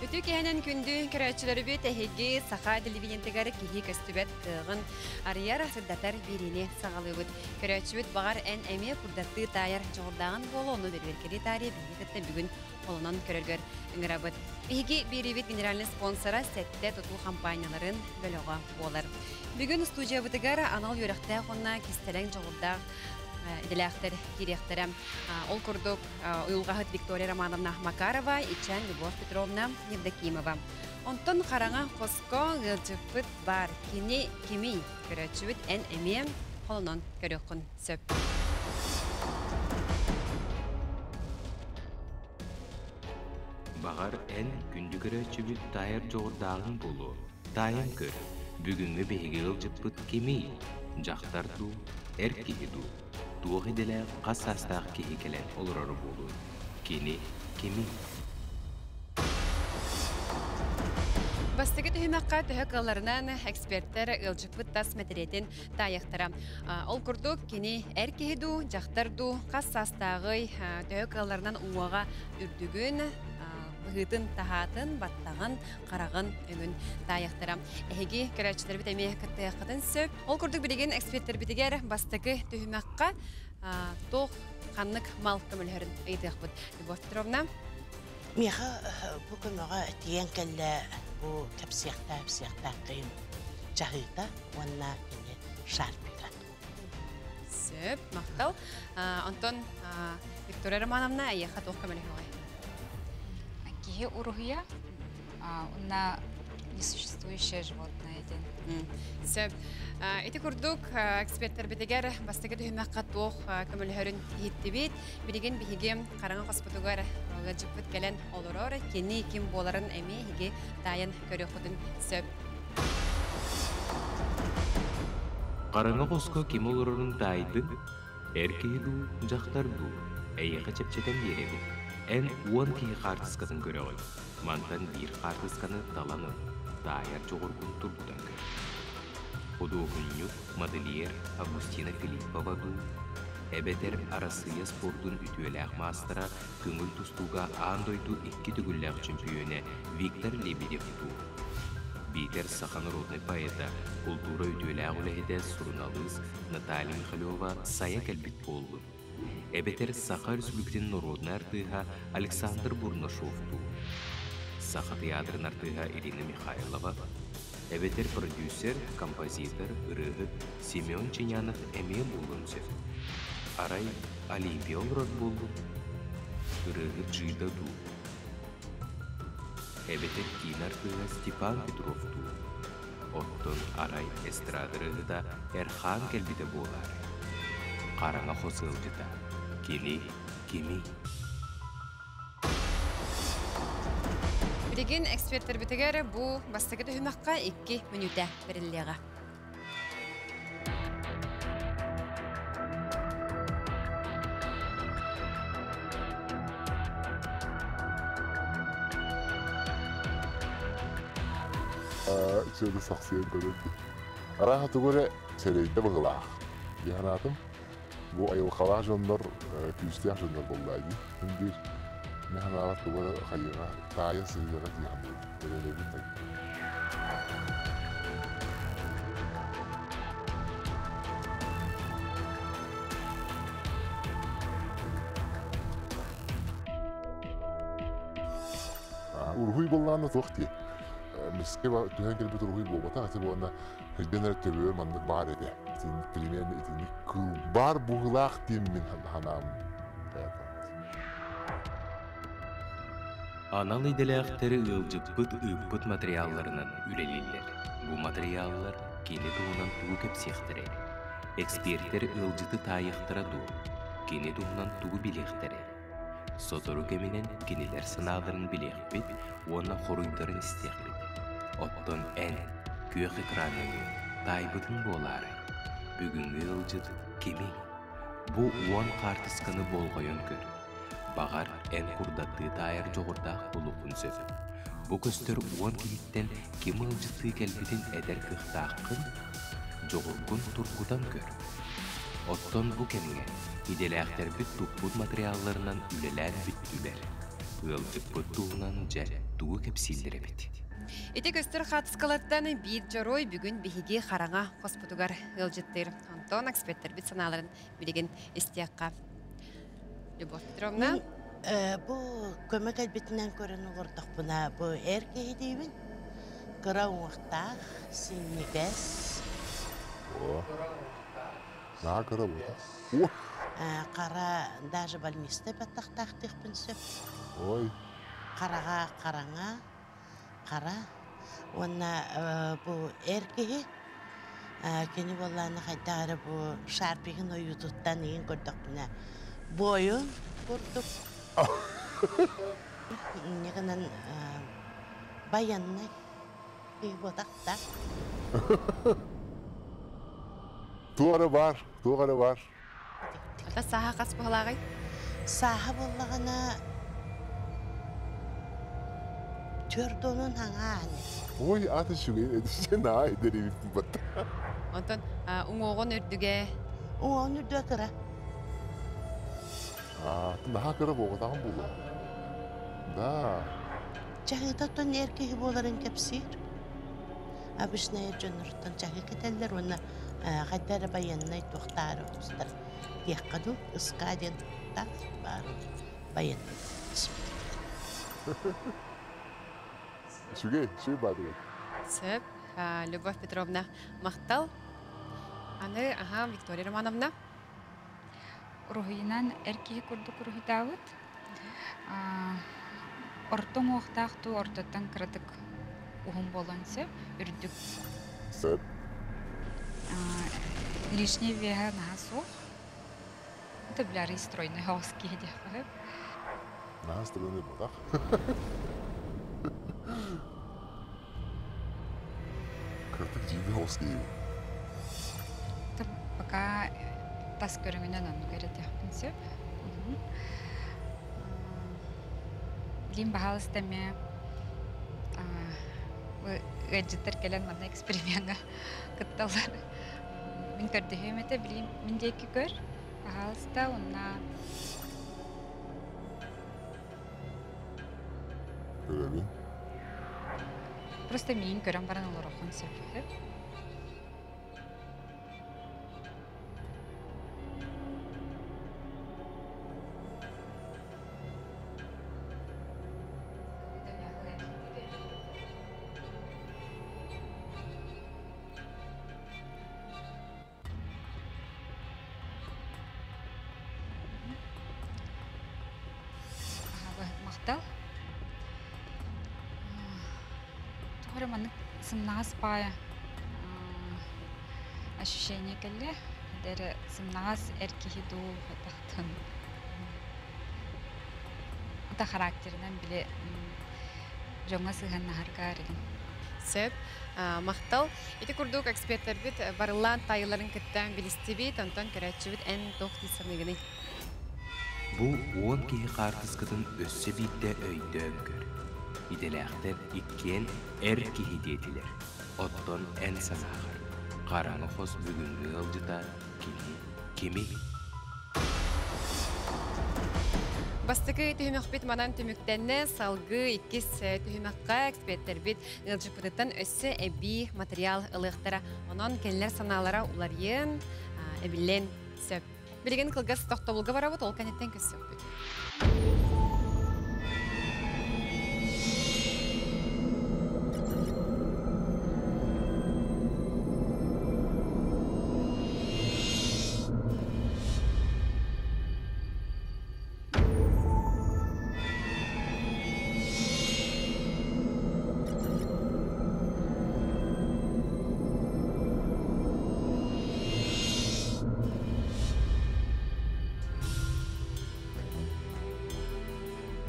Үтүө киһинэн күндү көрөөччүлөрүбүт, эһиги саха телевидениетыгар киһи көстүбэт кыаҕын арыйар, сырдатар биэриини саҕалыыбыт. Көрөөччүбүт баҕар эн эмиэ курдаттыы таайар дьоҕурдааҕын буолуо, ону бэрбэркэлии таарыйа биһиги кытта бүгүн холонон көрөргөр ыҥырабыт. Биһиги биэриибит генеральный спонсора Сэттэ тутуу хампаанньаларын бөлөҕө буолар. Бүгүн студиябытыгар анал үөрэхтээх уонна кистэлэҥ дьоҕурдаах идэлээхтэр киириэхтэрэ. Ол курдук уйулҕаһыт Виктория Романовна Макарова, иччээн Любовь Петровна Евдокимова. Онтон хараҥа хоско ыалдьыппыт баар. Кини кимий? Көрөөччүбүт эн эмиэ холонон көрүөххүн сөп. Баҕар, эн күндү көрөөччүбүт таайар дьоҕурдааҕыҥ буолуо. Таайан көр, бүгүҥҥү биһиги ыалдьыппыт кимий? Дьахтар дуу, эр киһи дуу? Туох идэлээх, хас саастаах киһи кэлэн олороро буолуой? Кини кимий? Бастакы түһүмэххэ төһө кыалларынан экспертэр ыалдьыппыт тас мэтириэтин таайыахтара. Ол курдук, кини эр киһи дуу, дьахтар дуу, хас саастааҕый, төһө кыалларынан уҥуоҕа үрдүгүн, быһыытын таһаатын, баттаҕын, хараҕын өҥүн таайыахтара. Эһиги көрөөччүлэрбит эмиэ кыттыаххытын сөп. Ол курдук билигин экспертербитигэр бастакы түһүмэххэ туох ханнык мал көмөлөһөрүн ыйытыахпыт. Любовь Петровна. Миэхэ бу көмөҕө тиийэн кэллэ бу кэпсиэхтээх ипсиэхтээх кыйым чаһыыта уонна кини шарпига. Сөп, махтал. Онтон Виктория Романовна, эйиэхэ туох көмөлөһүөҕүй? Киһи уруһуйа, уонна несуществующее животное диэн. Сөп. Ити курдук экспертербитигэр бастакы түһүмэххэ туох көмөлөһөрүн иһиттибит. Билигин биһиги хараҥа хоспутугар ыалдьыппыт кэлэн олорор. Кини ким буоларын эмиэ эһиги таайан көрүөххүтүн сөп. Хараҥа хоско ким олорорун таайдыҥ? Эр киһи дуу, дьахтар дуу? Эйиэхэ чэпчэтэн биэрэбит. Эн 10 киһи хаартыскатын көрөҕүн. Мантан биир хаартысканы талан ыл. Таайар дьоҕургун тургутан көр. Худуоһунньук, модельер Августина Филиппова дуу, эбэтэр Арассыыйа спордун үтүөлээх маастара, көҥүл тустууга аан дойду икки төгүллээх чөмпүйүөнэ Виктор Лебедев дуу, биитэр саха народнай поэта, култуура үтүөлээх үлэһитэ, суруналыыс Наталья Михалева сайа кэлбит буоллун, эбэтэр Саха Өрөспүүбүлүкэтин норуодунай артыыһа Александр Бурнашов дуу, Саха тыйаатырын артыыһа Ирина Михайлова, эбэтэр продюсер, композитор, ырыаһыт Семен Ченянов эмиэ буолуон сөп. Арай Олимпия олорор буоллун? Ырыаһыт Джида дуу? Эбэтэр киинэ артыыһа Степан Петров дуу? Оттон арай эстрада ырыаһыта Эрхаан кэлбитэ буолаарай? Хараҥа хос ыалдьыта кини кимий? Билигин экспертербитигэр бу бастакы түһүмэххэ 2 мүнүүтэ бэриллиэҕэ. Үчүгэй сахсыйан көрөр. Арааһа тугу эрэ сэрэйдэ быһыылаах. Дии санаатым. Бу айылҕалаах дьоннор күүстээх дьоннор буоллаа дии. Мин биир мин санаабар тугу эрэ хайыаҕа, таайа сыһыаҕа дии саныыбын. Эрэнэбин. Уруһуй буоллаҕына туох дии? Мискэ түһэн кэлбит уруһуй буолбатах ити уонна Өйдөн эрэ төбөбөр маннык баар этэ. Итинник примерно итинник кыыл баар быһыылаах диэммин санаам. Анал идэлээхтэри ыалдьыппыт ыыппыт материалларынан үлэлииллэр. Бу матырыйааллар кини туһунан тугу кэпсиэхтэрэй? Экспертэр ыалдьыты таайыахтара дуо? Кини туһунан тугу билиэхтэрэй? Сотору кэминэн кинилэр санааларын билиэхпит уонна хоруйдарын истиэхпит. Оттон эн, күөх экран нөҥүө, таайбытыҥ буолаарай? Бүгүҥҥү ыалдьыт кимий? Бу 10 хаартысканы болҕойон көр. Баҕар, эн курдаттыы таайар дьоҕурдаах буолуоххун сөп. Бу көстөр 10 киһиттэн ким ыалдьыттыы кэлбитин этэр кыахтааххын? Дьоҕургун тургутан көр. Оттон бу кэмҥэ идэлээхтэрбит туппут матырыйаалларынан үлэлээн бүттүлэр. Ыалдьыппыт туһунан дьэ тугу кэпсииллэр эбит? Ити көстөр хаартыскалартан биир дьоруой бүгүн биһиги хараҥа хоспутугар ыалдьыттыыр. Онтон экспертэрбит санааларын билигин истиэххэ. Любовь Петровна. Мин бу көмө кэлбитинэн көрөн олордохпуна, бу эр киһи диибин. Кыра уҥуохтаах, синньигэс. О, наһаа кыра буолла. О! Хара даже больницата баттахтаахтыахпын сөп. Ой. Хараҕа хараҥа, хара. Уонна бу эр киһи кини буоллаана хайдах эрэ бу шарпигын ойуутуттан иин көрдөхпүнэ буойун курдук. Инньэ гынан байыаннай киһи буотах да. Туох эрэ баар, туох эрэ баар. Ата сааһа хас быһылааҕый? Сааһа буоллаҕына 40-ун хаҥаан. Ой, аты үчүгэй наһаа эдэр эбиппин батта. Онтон уҥуоҕун үрдүгэ? Уҥуоҕун үрдүгэ кыра. Аа, наһаа кыра буолбатаҕым буолуо. Да. Чаһыыта оттон эр киһи буоларын кэпсиир. Обычно эр дьонноруттан чаһыы кэтэллэр уонна хайда эрэ байыаннай туохтаары устар диэххэ дуу, ыскаа диэн так баар байыаннай Үчүгэй, үчүгэй баадыгар. Сөп. Любовь Петровна, махтал. Аны, аха, Виктория Романовна. Уруһуйунан эр киһи курдук уруһуйдаабыт. Орто уҥуохтаах дуу, ортоттон кыратык уһун буолуон сөп, үрдүк. Сөп. Лишний веһа наһаа суох. Это блярый стройный хаос киһи диэххэ сөп. Наһаа стройный буолбатах. Кыратык дьиибэ хаос киһи. Пока тас көрүҥүнэн оннук эрэ диэхпин сөп. Билим баһаалыста эмиэ ыалдьыттар кэлэн манна эксперимеҥҥа кытталлар. Мин көрдөһүөм этэ, билим мин диэки көр, баһаалыста, уонна Көрөбүн. Просто миин көрөн баран олоруоххун сөп. Махтал. Туох эрэ маннык сымнаҕас паайа ощущение кэллэ. Эрэ сымнаҕас эр киһи дуу хайдахтан. Ата характерынан били дьоҥҥо сыһыаннаһарга эрэгин. Сөп. Махтал. Ити курдук экспертэрбит барыллаан таайыларын кытта билистибит, онтон көрөөччүбүт эн туох дии саныыгыный? Бу 10 киһи хаартыскатын өссө биирдэ өйдөөн көр. Идэлээхтэр иккиэн эр киһи диэтилэр. Оттон эн санааҕар, хараҥа хос бүгүҥҥү ыалдьыта кини кимий? Бастакы түһүмэхпит манан түмүктэннэ. Салгыы иккис түһүмэххэ экспертэрбит ыалдьыппытыттан өссө эбии материал ылыахтара. Онон кинилэр санаалара уларыйан, эбиллэн сөп. Билигин кылгас тохтобулга барабыт, ол кэнниттэн көрсүөхпүт.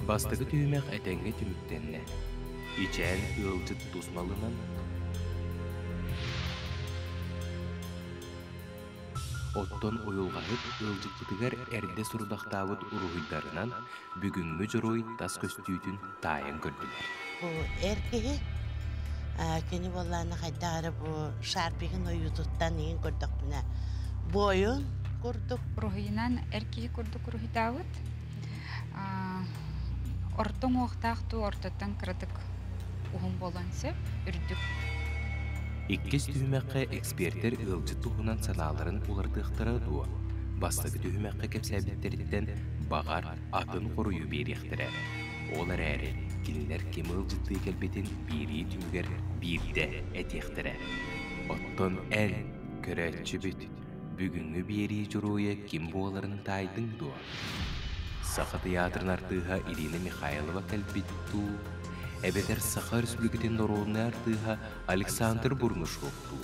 Бастакы түһүмэх этэҥҥэ түмүктэннэ. Ичээн ыалдьыт тус малынан Оттон уйулҕаһыт ыалдьыппытыгар эрдэ сурдахтаабыт уруһуйдарынан бүгүҥҥү дьоруой тас көстүүтүн таайан көрдүлэр. Бу эр киһи кини буоллаана хайдах эрэ бу шарпигын ойуутуттан иин көрдөхпүнэ буойун курдук. Уруһуйунан эр киһи курдук уруһуйдаабыт. Орто уҥуохтаах дуу, ортоттон кыратык уһун буолуон сөп, үрдүк. Иккис түһүмэххэ экспертэр ыалдьыт туһунан санааларын уларытыахтара дуо? Бастакы түһүмэххэ кэпсээбиттэриттэн, баҕар, атын хоруйу биэриэхтэрэ. Ол эрээри, кинилэр ким ыалдьыттыы кэлбитин биэрии түмүгэр биирдэ этиэхтэрэ. Оттон эн, көрөөччүбүт, бүгүҥҥү биэрии дьоруойа ким буоларын таайдыҥ дуо? Саха тыйаатырын артыыһа Ирина Михайлова кэлбит дуу, эбэтэр Саха Өрөспүүбүлүкэтин норуодунай артыыһа Александр Бурнашов дуу?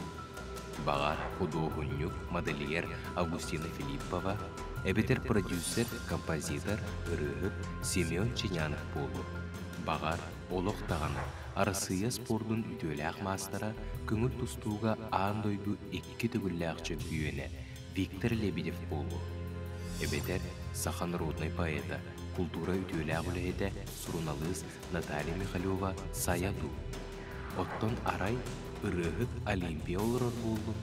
Баҕар, худуоһунньук, модельер Августина Филиппова, эбэтэр продюсер, композитор, ырыаһыт Семен Ченянов буолуо. Баҕар, олох даҕаны Арассыыйа спордун үтүөлээх маастара, көҥүл тустууга аан дойду икки төгүллээх чөмпүйүөнэ Виктор Лебедев буолуо. Эбэтэр саха народнай поэта, култуура үтүөлээх үлэһитэ, суруналыыс Наталья Михалева Сайа дуу? Оттон арай ырыаһыт Олимпия олорор буоллун?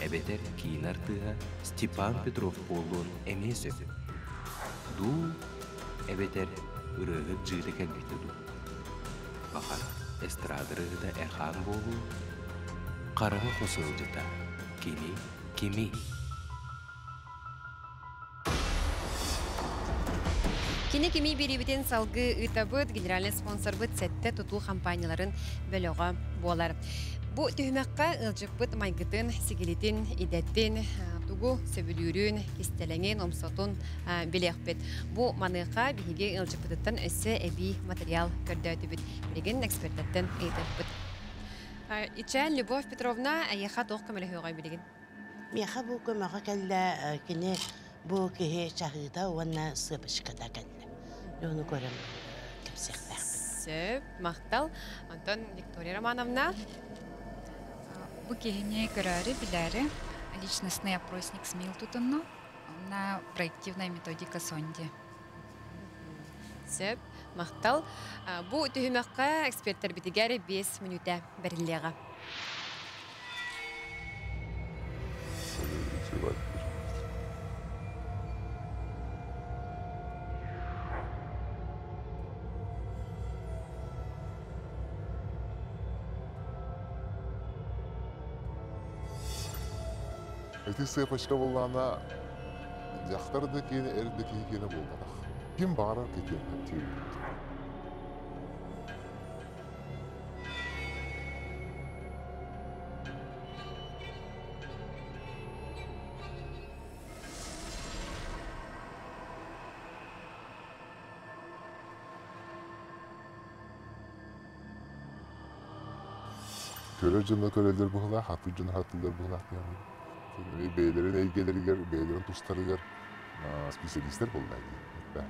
Эбэтэр киинэ артыыһа Степан Петров буолуон эмиэ сөп. Дуу, эбэтэр ырыаһыт дьыыта кэлбитэ дуу? Баҕар, эстрада ырыаһыта Эрхаан буолуо? Хараҥа хос ыалдьыта кини кимий? Кини кими бириибитин салгыы ыытабыт, генеральный спонсорбыт сэттэ тутуу компанияларын бөлөҕө буолар. Бу түһүмэххэ ыалдьыппыт майгытын, сигилитин, идэтин, тугу сөбүлүүрүн, кистэлэҥин, омсотун билиэхпит. Бу маныаха биһиги ыалдьыппытыттан өссө эбии материал көрдөөтүбүт. Билигин экспертерден ыйытыахпыт. Ичээн Любовь Петровна, эйиэхэ туох көмөлөһүөҕүй билигин? Миэхэ бу көмөҕө кэллэ кини бу киһи чаһыыта уонна сыапычката кэллэ. Ону көрөн кэпсиэхтээхпин. Сөп, махтал. Онтон Виктория Романовна? Бу киһини көрөөрү, билээри личностный опросник СМИЛ тутунну. Онно проективная методика Сонди. Сөп, махтал. Бу түһүмэххэ экспертербитигэр 5 мүнүүтэ бэриллиэҕэ. Ити сыапачка буоллаҕына, дьахтар да киэнэ, эр да киһи киэнэ буолбатах. Ким баҕарар кэтиэн сөп. Көрөр дьоно көрөллөр быһыылаах, хатыыр дьоно хатыыллар быһыылаах диэн. Бэйэлэрин эйгэлэригэр, бэйэлэрин тустарыгар специалистар буолла дии.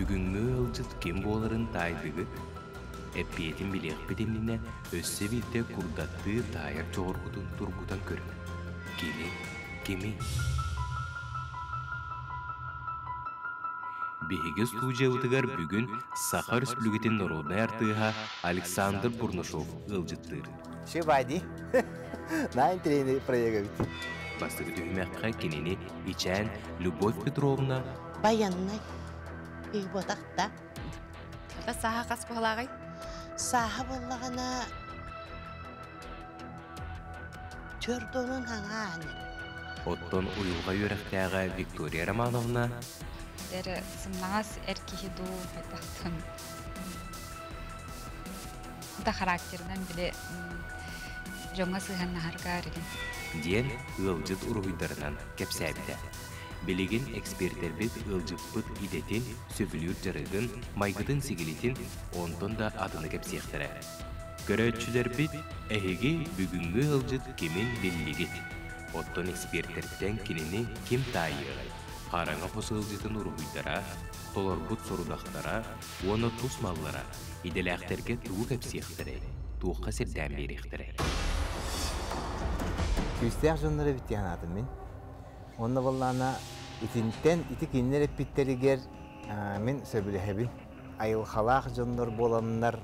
Бүгүҥҥү ыалдьыт ким буоларын таайдыгыт? Эппиэтин билиэхпит иннинэ өссө биирдэ курдаттыы таайар дьоҕургутун тургутан көрүҥ. Кини кимий? Биһиги студиябытыгар бүгүн Саха Өрөспүүбүлүкэтин норуодунай артыыһа Александр Бурнашов ыалдьыттыыр. Шибади. Найн тренер проеговит. Бастакы түһүмэххэ кинини ичээн Любовь Петровна Баяннай. Иһботахта. Ата сааһа хас быһалааҕый? Сааһа буоллаҕына төрдонун хаҥаан. Оттон уйулҕа үөрэхтээҕэ Виктория Романовна Эр сымнаҕас эр киһи дуу хайдахтан да характерынан били дьоҥҥо сыһыаннаһарга эригин. Диэн ыалдьыт уруһуйдарынан кэпсээбитэ. Билигин экспертэрбит ыалдьыппыт идэтин, сөбүлүүр дьарыгын, майгытын-сигилитин, онтон да атыны кэпсиэхтэрэ. Көрөөччүлэрбит, эһиги бүгүҥҥү ыалдьыт кимин биллигит? Оттон экспертэртэн кинини ким таайыаҕай? Хараҥа хос ыалдьытын уруһуйдара, толорбут сорудахтара уонна тус маллара идэлээхтэргэ тугу кэпсиэхтэрэй, туохха сирдээн биэриэхтэрэй? Күүстээх дьоннор эбит дии санаатым мин. Онно буоллаҕына итинтэн ити кинилэр эппиттэригэр мин сөбүлэһэбин. Айылҕалаах дьоннор буоланнар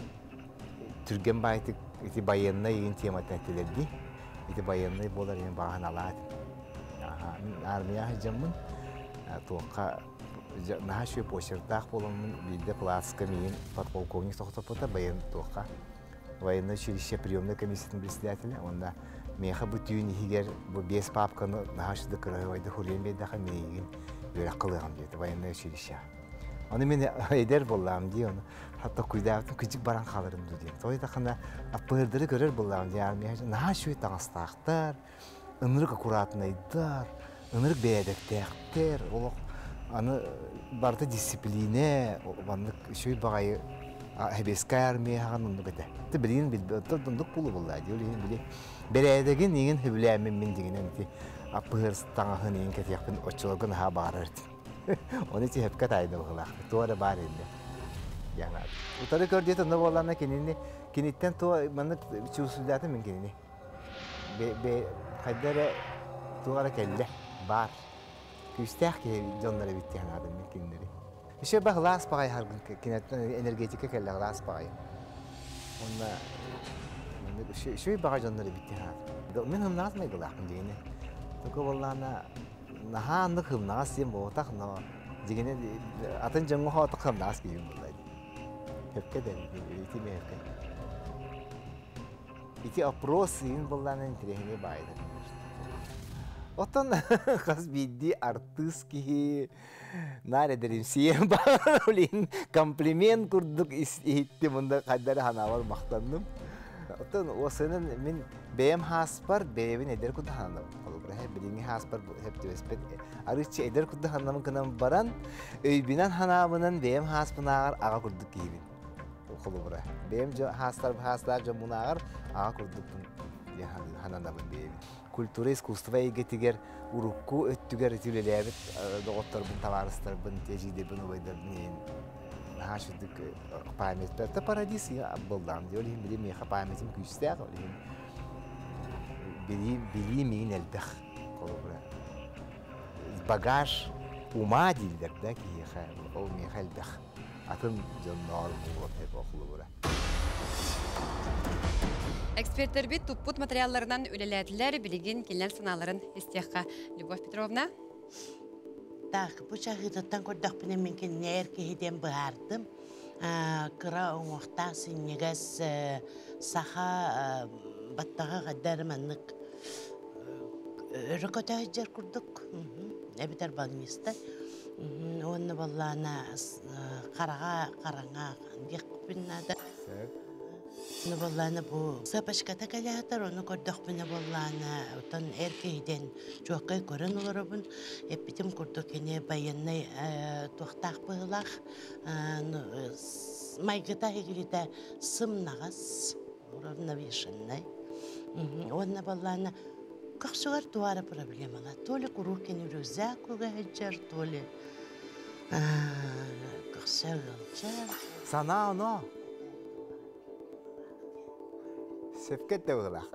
түргэн баайтык ити байыаннай игин тематын эттилэр дии. Ити байыаннай буолар иһин баҕаһын алаат. Мин армия сылдьаммын туохха наһаа үчүгэй почеркдаах буоламмын биирдэ плацка миигин подполковник тохтоппута байын туохха военное училище приемной комиссиятын председателэ уонна миэхэ бу түүн иһигэр бу биэс папканы наһаа үчүгэй кыраһыабайдык хуруйан биэрдэххэ миигин үөрэх кылыаҕым диэтэ военное училище. Ону мин эдэр буоллаҕым дии ону хатта куйдаабытым кыдьык баран хааларым дуу диэн. Той тахана аппыһырдары көрөр буоллаҕым дии армия наһаа үчүгэй таҥастаахтар, ынырык аккуратнайдар, ынырык бэрээдэктээхтэр, олох аны барыта дисциплинэ, маннык үчүгэй баҕайы сэбиэскэй армия хаҕан оннук этэ. Ты билигин билбэт оннук буолу буолла дии, ол иһин били бэрээдэгин иҥин сөбүлээммин мин дьиҥинэн ити аппыһыр таҥаһын иҥин кэтиэхпин оччолорго наһаа баҕарар этим. Оны ити сөпкө таайда быһыылаах. Туох эрэ баар инде. Диэн Утары көр диэт онно буоллаҕына кинини киниттэн туо маннык чувствуйдаатым мин кинини. Хайда эрэ туох эрэ кэллэ, баар. Күүстээх киһи дьоннор эбит дии санаатым мин кинилэри. Еще бах лаас баҕай харгын кинэттэн энергетика кэллэ лаас баҕай. Уонна үчүгэй баҕай дьоннор эбит дии санаатым. Мин хымнаҕас майгылаахпын дьигини. Только буоллаҕына наһаа аннык хымнаҕас диэн буолбатах, но дьигини атын дьоҥҥо хоотох хымнаҕас киһи буолла дии. Хөпкө да ити миэхэ. Ити опрос иин быллаан интэриэһинэй баайдар. Оттон хас биирдии артыыс киһи наар эдэримсийэ баалин комплимент курдук иһиттим мында хайдары ханаабар махтанным. Оттон осынан мин бэйэм хааспар бэйэбин эдэр курдук хананабын. Холобура билиҥҥи хааспар сөп түбэспэт. Арыыччы эдэр курдук хананабын гынан баран өйбүнэн ханаабынан бэйэм хааспынааҕар аҕа курдук киһибин. Холобура, бэйэм хаастар хаастаах дьоммунааҕар аҕа курдукпун хананабын бэйэбин. Культура, искусство эйгэтигэр урукку өттүгэр ити үлэлээбит доҕотторбун, табаарыстарбын, эдьиийдэрбин, убайдарбын иһин наһаа үчүгдүк память это парадис буоллаҕым дии. Ол иһин били миэхэ памятым күүстээх, ол иһин билии, билии миигин элбэх. Холобура, багаж ума дииллэр да киһиэхэ, ол миэхэ элбэх. Атын дьонноор буолуон сөп холобура. Экспертэрбит туппут материалларынан үлэлээтилэр, билигин кинилэр санааларын истиэххэ. Любовь Петровна. Так, бу чаһыытыттан көрдөхпүнэ мин кинини эр киһи диэн быһаардым. Кыра уҥуохтаах синньигэс саха баттаҕа хайда эрэ маннык өрө көтө сылдьар курдук. Эбэтэр балниста. Уонна буоллаана хараҕа хараҥа диэхпин наада. Ну буоллаана бу сапочката кэлээтэр, ону көрдөхпүнэ буоллаана оттон эр киһиден чуоккай көрөн олоробун. Эппитим курдук кини байыаннай туохтаах быһыылаах майгыта иһигилитэ сымнаҕас, уравновешенный. Уонна буоллаана көхсүгэр туара проблемалар. То ли куруук кини рюкзак уга сылдьар, то ли Көхсө ыалдьар. Санаа оно. Сөпкө эттэ быһыылаах.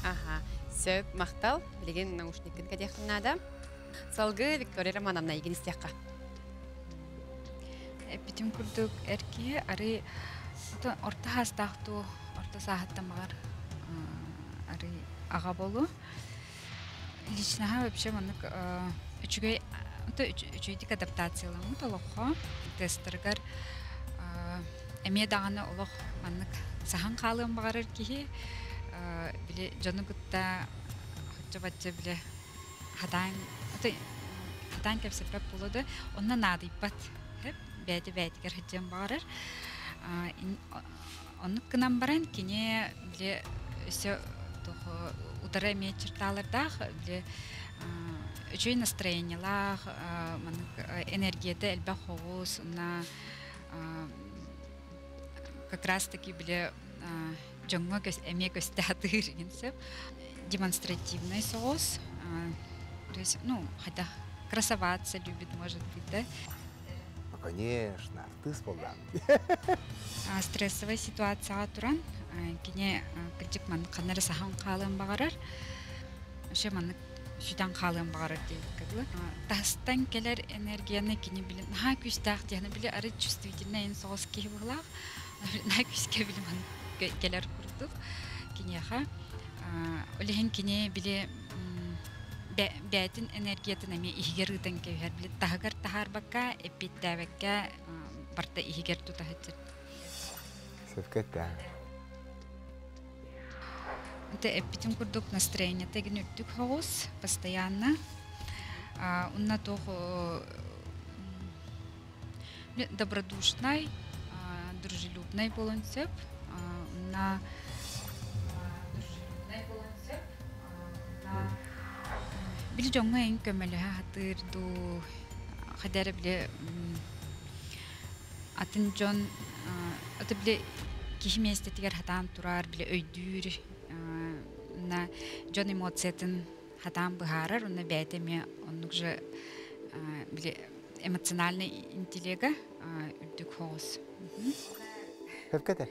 Аха, сөп, махтал. Билигин наушниккын кэтиэххин наада. Салгыы Виктория Романовна игин истиэххэ. Эппитим курдук эр киһи арый орто хаастаах дуу, орто сааһыттан баҕар арый аҕа буолуо. Личноһа вообще маннык үчүгэй үчүгэйдик адаптацияламмыт олоххо тестарыгар эмиэ даҕаны олох маннык саһан хаалыан баҕарар киһи били дьону кытта оччо-бачча бile хатаан хатаан кэпсэппэт буолуо да онно наадыйбат бэйэтэ бэйэтигэр сылдьыан баҕарар Оннук гынан баран кини били өссө утары эмиэ черталардаах били үчүгэй настроениелаах маннык энергията элбэх оҕус уонна как раз таки били дьоҥҥо эмиэ көстө сатыыр игин сөп демонстративный соҕус то есть ну хотя красоваться любит может быть да. Конечно, артыыс буоллаҕым. Стрессовай ситуацияҕа туран кини кырдьык маннык ханна эрэ саһан хаалыан баҕарар. Вообще маннык сүтэн хаалыан баҕарар диэбиккэ дылы. Таһыстан кэлэр энергияны кини били наһаа күүстээх диэни били арыт чувствительный эн соҕус киһи быһыылаах. Наһаа күүскэ били маннык кэлэр курдук киниэхэ. Ол иһин кини били бэйэтин энергиятын эмиэ иһигэр ыытан кэбиһэр. Били таһыгар таһаарбакка, эппиэттээбэккэ барыта иһигэр тута сылдьар. Сөпкө эттэ. Это эппитим курдук настроениета гин үрдүк соҕус постоянно. Унна туох добродушнай, дружелюбнай буолуон сөп. Унна дружелюбнай буолуон сөп. Били дьоҥҥо эн көмөлөһө сатыыр дуу, хайда эрэ били атын дьон аты били киһи миэстэтигэр сатаан турар, били өйдүүр, на дьон эмоциятын сатаан быһаарар, уонна бэйэтэ эмиэ оннук же били эмоциональный интеллега үрдүк соҕус. Сөпкө этэр.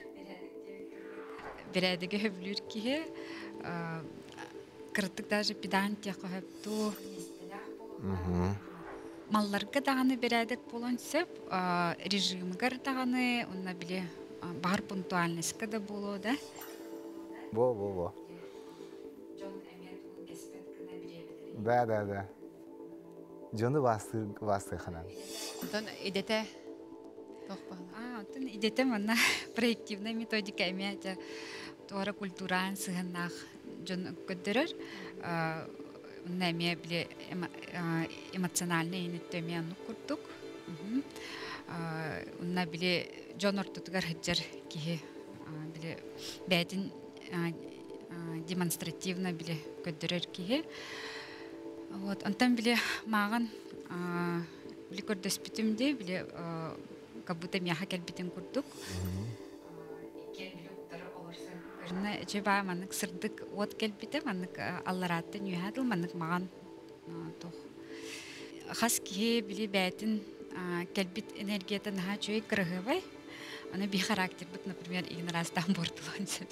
Бэрээдэги сөбүлүүр киһи кыратык даже педант диэххэ сөп дуу. Малларга даҕаны бэрээдэк буолуон сөп, режимыгар даҕаны, уонна били баҕар пунктуальностька да буолуо да. Во, во, во. Да, да, да. Дьону баастыыр баастыаханан. Онтон идэтэ туох баҕалаах? Аа, оттон идэтэ манна проективнай методика эмиэ дьэ туора культураан сыһыаннаах дьон көрдөрөр. Онно эмиэ били эмоциональный өттө эмиэ оннук курдук. Онно били дьон ортотугар сылдьар киһи били бэйэтин демонстративно били көрдөрөр киһи. Вот, онтон били мааҕын били көрдөспүтүм дии, били как будто миэхэ кэлбитин курдук. Көрүнэ баа маннык сырдык уот кэлбитэ, маннык алларааттан үөһээ дыл маннык маҕан туох хас киһи били бэйэтин кэлбит энергията наһаа үчүгэй кыраһыабай. Аны би характербыт, например, игин араастаан буортулуон сөп.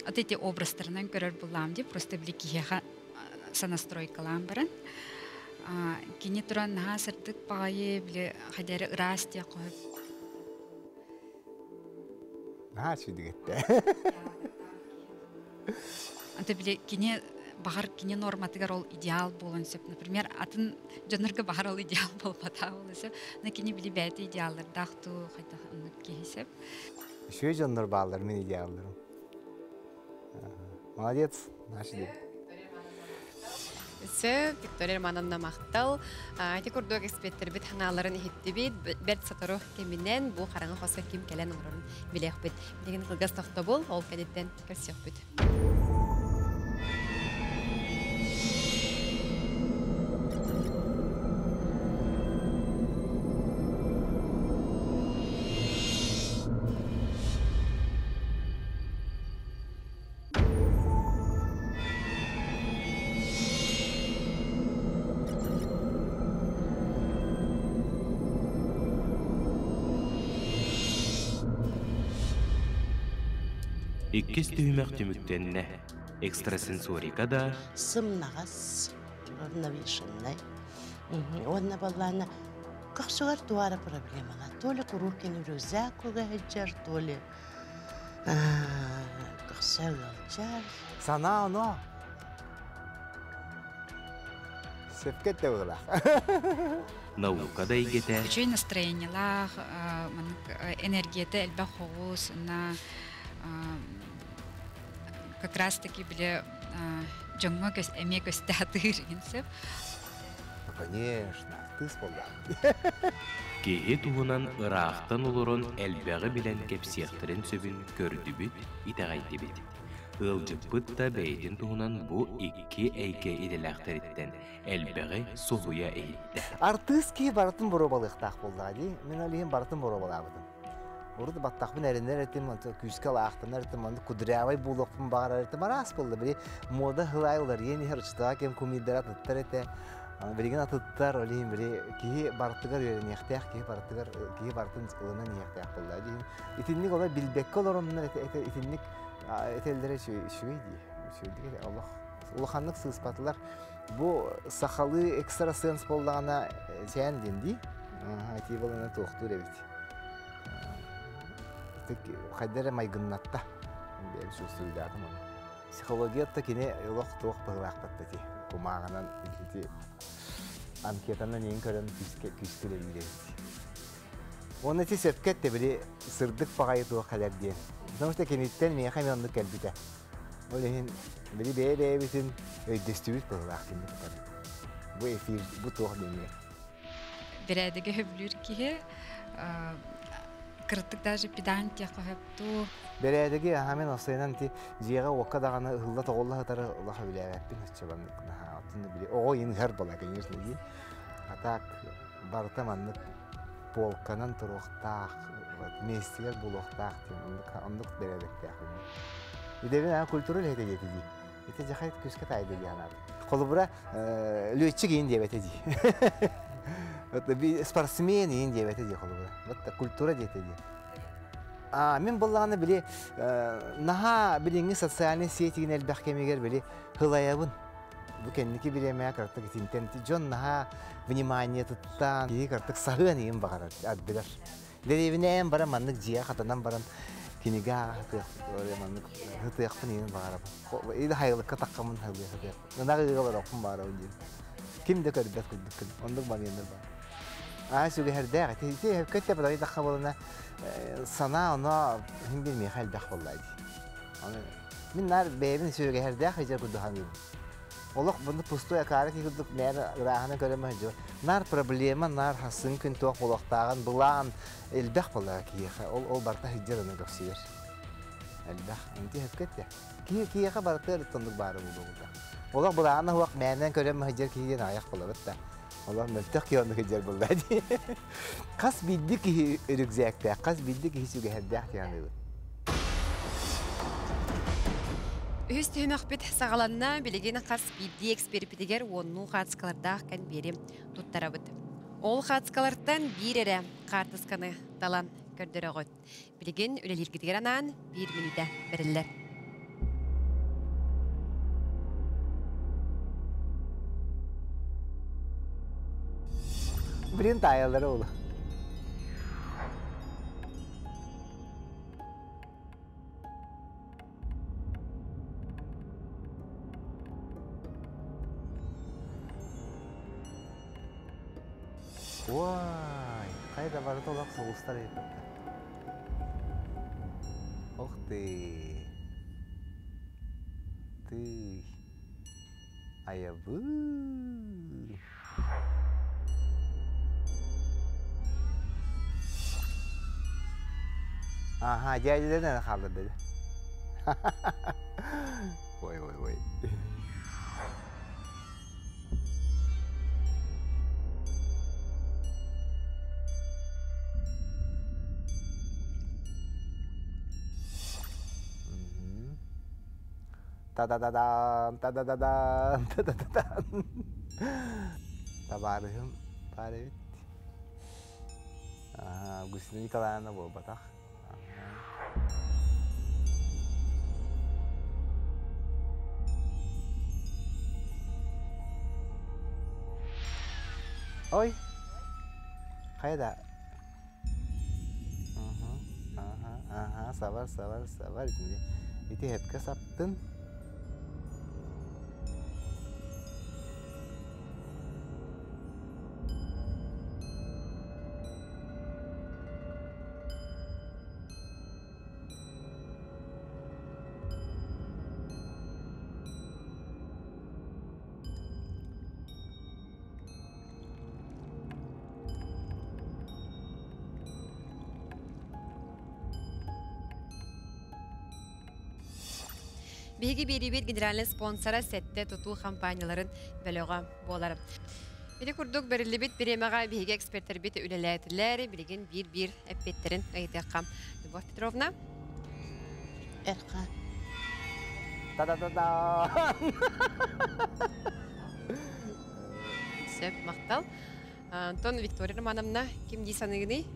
Вот эти образтарынан көрөр буллаам дии, просто били киһиэхэ сонастройкалаан баран кини туран наһаа сырдык баҕайы били хадэрэ ыраас диэх хоһуп. Наһаа үчүгэй этте. Anta били кини баҕар кини норматыгар ол идеал буолуон сөп. Например, атын дьоннорго баҕар ол идеал буолбатаа буолуон сөп. Но кини били бэйэтэ идеаллардаах дуу хайдах оннук киһи сөп. Үчүгэй дьоннор бааллар мин идеалларым. Молодец, наш день. Сөп, Виктория Романовна махтал. Ити курдук эксперттербит ханааларын иһиттибит. Бэрт сотору кэминэн бу хараҥа хоско ким кэлэн олорорун билиэхпит. Билигин кылгас тохтобул, ол кэнниттэн көрсүөхпүт. Иккис түһүмэх түмүктэннэ. Экстрасенсорика да Сымнаҕас, уравновешеннай. Уонна баллаана көхсүгэр туара проблемалар. То ли куруук кини рюкзак сылдьар, то ли көхсө ыалдьар. Санаа оно. Сөпкө эттэ быһыылаах. Наука да эйгэтэ Үчүгэй настроениелаах, маннык энергията элбэх хоҕус, на как раз таки били дьоҥҥо эмиэ көстө сатыыр игин сөп. Ну, конечно, артыыс буолла. Киһи туһунан ыраахтан олорон элбэҕи билэн кэпсиэхтэрин сөбүн көрдүбүт, итэҕэйдибит. Ыалдьыппыт да бэйэтин туһунан бу икки эйгэ идэлээхтэриттэн элбэҕи соһуйа иһиттэ. Артыыс киһи барытын боруобалыахтаах буоллаҕа дии. Мин ол иһин барытын боруобалаабытым. Урут баттахпын эрэнэр этим, күүскэ лаахтанар этим, онно кудрявай буолуохпун баҕарар этим. Араас буолла. Били мода хылай уларыйан иһэр, оччотооҕу кэм кумирдара атыттар этэ. Билигин атыттар, ол иһин били киһи барытыгар үөрэниэхтээх, киһи барытыгар киһи барытын ылынан иһиэхтээх буолла дии. Итинник олор билбэккэ олороннор итинник этэллэрэ үчүгэй дии. Үчүгэйдик олох улаханнык сыыспатылар. Бу сахалыы экстрасенс буоллаҕына сээн диэн дии. Ити буолана туохтуур эбит. Хайда эрэ майгыннатта. Бэйэм сүрсүрүйдаатым оны. Психологията кини олох туох быһыылаахпат ити кумааҕынан ити анкетанан иин көрөн күүскэ күүскэ үлэлиир эбит. Уонна ити сөпкө эттэ били сырдык баҕайы туох кэлэр диэн. Потому что киниттэн миэхэ эмиэ оннук кэлбитэ. Ол иһин били бэйэ-бэйэбитин өйдөстүбүт быһыылаах кинини кытары. Бу эфир, бу туох диэҥҥэ. Бэрээдэги сөбүлүүр киһи кыраттык даже педант диэххэ сөп дуу. Бэрээдэги аха мен осойунан ити дьиэҕэ-уокка даҕаны ыһылла-тоҕулла сытары олох сөбүлээбэппин оччобаннык наһаа оттон били оҕо иин ыһар буола конечно дии. А так барыта маннык полканан туруохтаах, миэстигэр буолуохтаах диэн оннук оннук бэрээдэктээхпин. Идэбин аа культура үлэһитэ диэтэ дии. Ити дьахай күүскэ таайда дии санаатым. Холобура, лүөччүк иин диэбэтэ дии. Вот спортсмен иин диэбэтэ дии холобура. Вот культура диэтэ дии. А, мин буллаҕына били наһаа билиҥҥи социальнай сетигин элбэх кэмигэр били хылайабын. Бу кэнники бириэмэҕэ кыраттык итинтэн дьон наһаа внимание туттаан киһи кыраттык саһыан иһин баҕарар ардыгар. Дэриэбинэйэн баран маннык дьиэ хатанан баран кинигэ ааҕа маннык һытыахпын иһин баҕарабын. Или хайылыкка таххаммын һылыа сытыахпын. Ынах ыыга олорохпун баҕарабын диэн. Ким да көрбөт курдук оннук моменнар бар. Аа сүгэһэрдээх ити ити өккөттө падай тахха болана санаа оно хин бир миэхэ элбэх буолла дии. Аны мин наар бэйэбин сүгэһэрдээх ижер курдук саныыбын. Олох бұны пустой акаары киһи курдук мээнэ ырааһынан көрөн сылдьыбат. Наар проблема, наар хасын күн туох буолуохтааҕын былаан элбэх буолар киһиэхэ. Ол ол барыта сылдьар аны көрсүйэр. Элбэх. Инти сөпкө эттэ. Киһи киһиэхэ барыта оннук баара буолуо Олох былаана хуах мээнэн көрөн сылдьар киһи диэн аҕыйах буолабыт да. Олох мөлтөх киһи оннук сылдьар буолла дии. Хас биирдии киһи рюкзактээх, хас биирдии киһи сүгэһэрдээх диэн аныыбын. Үһүс түһүмэхпит саҕаланна. Билигин хас биирдии эксперпитигэр уоннуу хаацкалардаах кэнбиэри туттарабыт. Ол хаацкалартан биир эрэ хаартысканы талан көрдөрөҕүт. Билигин үлэлииргитигэр анаан биир мүнүүтэ бэриллэр. Блин, таайаллара ол. Уай, хайда барыта олох сулустар эбит. Ух ты. Ты. Айабы. Аха, дядя хаалар dedi. Ой, ой, ой. Та-да-да-дан, та-да-да-дан, та-да-да-дан. Табаарыһым баар эбит. Августина Николаевна буолбатах. Ой. Хайа да. Ага, ага, сабар, сабар, сабар. Ити хепке саптын. Биһиги биэрибит генеральный спонсора сэтте тутуу компанияларын бөлөҕө буолар. Ити курдук бэриллибит бириэмэҕэ биһиги экспертэрбит үлэлээтилэр, билигин биир-биир эппиэттэрин ыйытыахха. Любовь Петровна. Эрхан. Та-да-да-да! Сөп, махтал. Антон Виктория Романовна, ким дии саныгыный?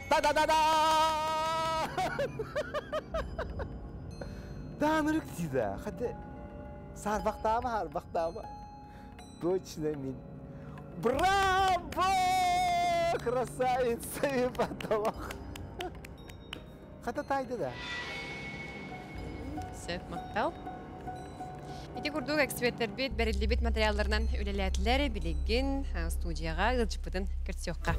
Та-да-да-да! Даанырык дида. Хаты сарбахтаама, харбахтаама. Точно мин. Браво! Красавица и потолок. Хата тайды да. Сөп, махтал. Ити курдук экспертербит бэриллибит материалларынан үлэлээтилэр билигин студияҕа ыалдьыппытын көрсүөххэ.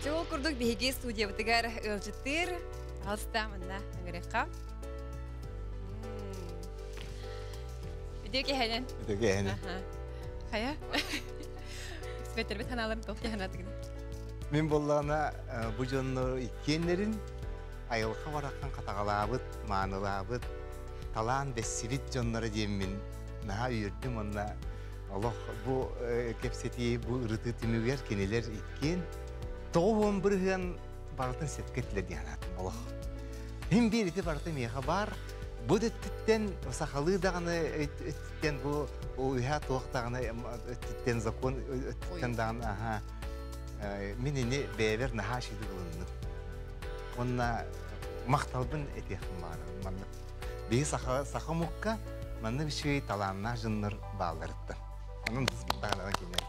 Ити ол курдук биһиги студиябытыгар ыалдьыттыыр алста манна ыҥырыахха. Үтүө киһэнэн. Үтүө киһэнэн. Хайа? Экспертербит ханааларын туох киһэнатыгын? Мин буоллаҕына бу дьоннор иккиэннэрин айылҕа бараххан хатаҕалаабыт, маанылаабыт, талаан бэссибит дьонноро диэммин наһаа үөрдүм уонна олох бу кэпсэтии, бу ырытыы түмүгэр кинилэр иккиэн 90% барытын сөпкө этилэр диэн санаатым олох. Мин биир ити барыта миэхэ баар. Бу өттүттэн сахалыы даҕаны өттүттэн бу үһэ туох даҕаны өттүттэн закон өттүттэн даҕаны аха мин ини бэйэбэр наһаа шиди ылынным. Уонна махталбын этиэхпин баҕарабын маннык. Биһи саха саха омукка маннык үчүгэй талааннаах дьоннор баалларыттан. Онон даҕанан кинилэр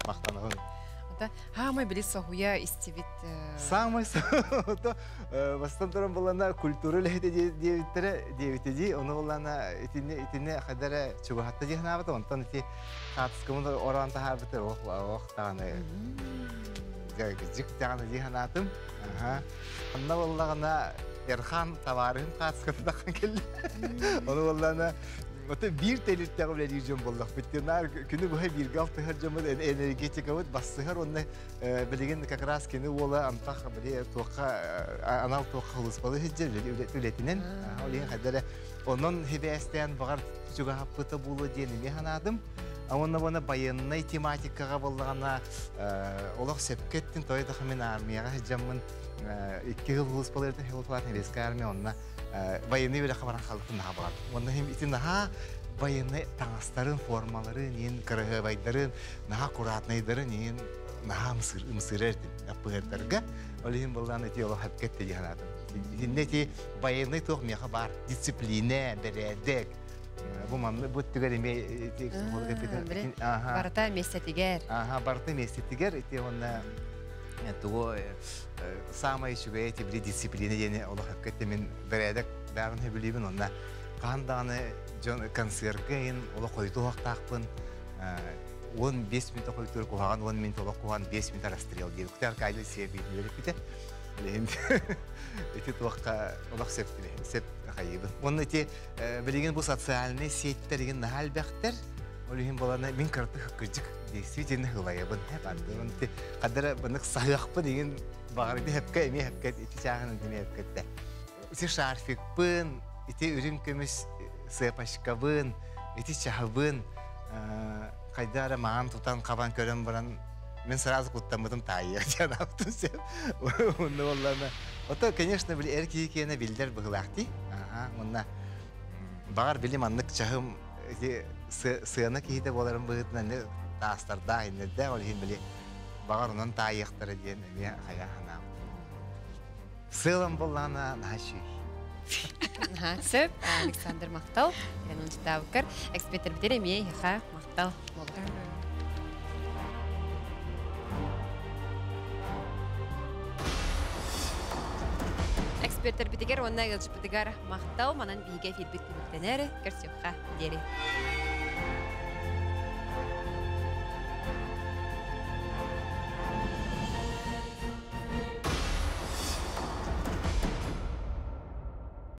махтанабын. Хаамай били соһуйа истибит. Самый бастан туран булана культура үлэһитэ диэбиттэрэ диэбитэ дии. Ону булана итини итини хадара чугаһатта дии санаабыта. Онтон ити хаатыскабын ороон таһаарбыта ох ох даҕаны дьик даҕаны дии санаатым. Онно буоллаҕына Эрхан табаарыһым хаатыската таххан кэллэ. Ону буоллаҕына Ото биир тэрилтэҕэ үлэлиир дьон буоллахпыт. Наар күнү быһа бииргэ алтыһар дьоммут энергетикабыт бассыһар уонна билигин как раз кини уола антах били туохха анал туохха холуспалы сылдьар үлэтинэн ол иһин хайдара онон хибээстээн баҕар чугаһаппыта буолуо диэн эмиэ санаатым. Уонна уонна байыаннай тематикаҕа буоллаҕына олох сөпкө эттин той да мин армияҕа сылдьаммын икки жыл холуспалыыртан хилуплаатын Советская армия онно военный үөрэххэ баран хаалбытын наһаа баҕардым. Уонна ити наһаа военный таҥастарын, формаларын, иин кыраһыабайдарын, наһаа аккуратнайдарын иин наһаа ымсыырар этим аппыһырдарга. Ол иһин былаан ити олох эпкетте дии санаатым. Итиннэ ити военный туох миэхэ баар дисциплина, бэрээдэк. Бу манны бу өттүгэр эмиэ ити Барыта миэстэтигэр. Аха, барыта миэстэтигэр ити уонна тугу саамай үчүгэй ити били дисциплина диэни олох өккөттө мин бэрээдэк баарын сөбүлүүбүн онно хаһан даҕаны дьон концерка иһин олох хойутуу уһахтаахпын 15 минут хойутуур куһаҕан 10 минут олох куһаҕан 5 минут расстрел диир Кутар Кайли сиэбиин үөрэппитэ ити туохха олох сөп сөп хайыбын уонна ити билигин бу социальный сеттер игин наһаа элбэхтэр ол иһин буолана мин кыратык кырдьык действительно ылайабын бардыбын ити хадара бынык саһыахпын игин баҕарыды хепке эмиэ хепке ити чааһын эмиэ хепкетте ити шарфикпын ити үрүҥ көмүс сыапачкабын ити чаһыбын хайда эрэ маҕан тутан хабан көрөн баран мен сразу куттаммытым таайыа диэн аптым сен онно боллана ото конечно били эр киһи киэнэ биллэр быһылаах дии уонна баҕар били маннык чаһым ити сыана киһитэ буоларын быһыытынан таастардаах иннэрдээх ол иһин били баҕар онон таайыахтара диэн эмиэ хайа санаам. Сыалам боллаана наһаа Сөп, Александр махтал. Ирен Читабыкар, эксперттер битер эмиэ иһиха махтал болар. Эксперттер битигер уонна ыалдьыппытыгар махтал, манан биһигэ эфирбит түмүктэнэр, көрсүөххэ диэри.